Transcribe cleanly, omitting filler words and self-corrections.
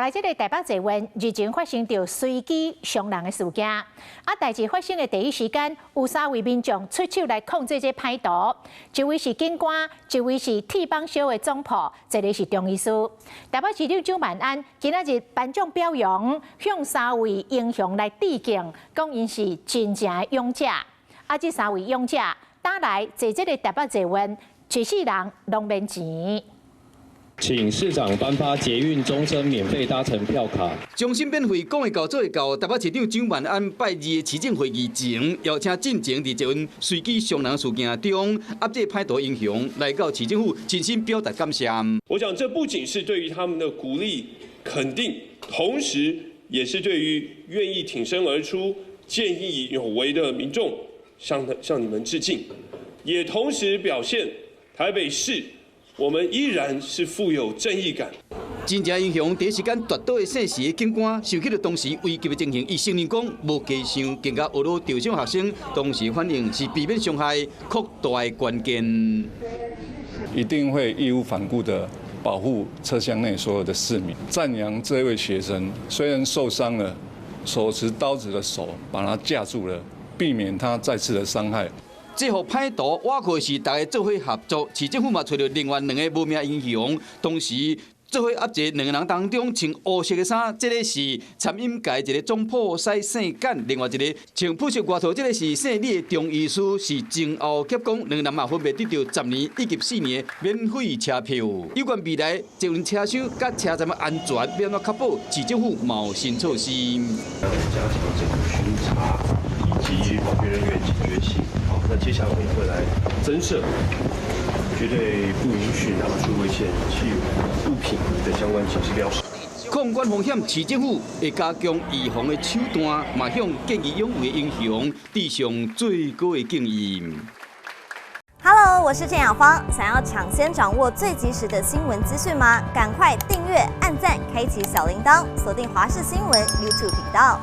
來這个台北捷運日前發生著隨機傷人的事件，啊，代誌發生的第一時間，有三位民眾出手來控制這歹徒，一位是警官，一位是鐵板燒的總鋪，一个是中醫師。台北市長蔣萬安今仔日頒獎表揚，向三位英雄來致敬，講𪜶是真正的勇者。啊，這三位勇者打來坐這个台北捷運，一世人攏免錢。請市長頒發捷運終身免費搭乘票卡。終身免費講會到做會到，台北市長蔣萬安拜二的市政會議前，邀請進前佇捷運隨機傷人事件中，壓制歹徒英雄來到市政府，親身表達感謝。我想這不僅是對於他們的鼓勵肯定，同時也是對於願意挺身而出、見義勇為的民眾向你們致敬，也同時表現台北市，我們依然是富有正義感。真正英雄第一時間奪刀的姓時的警官，想起著當時危急的情形，伊承認講無加想，更加學到受傷學生當時反應是避免傷害擴大的關鍵。一定會義無反顧的保護車廂內所有的市民。讚揚這位學生，雖然受傷了，手持刀子的手把他架住了，避免他再次的傷害。這予歹徒挖開是大家做伙合作，市政府嘛揣著另外兩个無名英雄，同時做伙壓制兩个人當中穿烏色的衫，這个是餐飲界一个總鋪師姓簡，另外一个穿普色外套，這个是姓李的中醫師，是前後夾攻，兩个人嘛分別得著10年以及4年免費車票。有關未來捷運車廂佮車站的安全，欲按怎確保，市政府嘛有新措施。加強這個巡查以及保全人員警覺性。好，那接下來我們也會來增設絕對不允許拿出危險器物品的相關警示標識。控管風險，市政府會加強預防的手段，嘛向見義勇為的英雄致上最高的敬意。 Hello，我是鄭雅芳。想要搶先掌握最及時的新聞資訊嗎？趕快訂閱、按讚、開啟小鈴鐺，鎖定華視新聞 YouTube 頻道。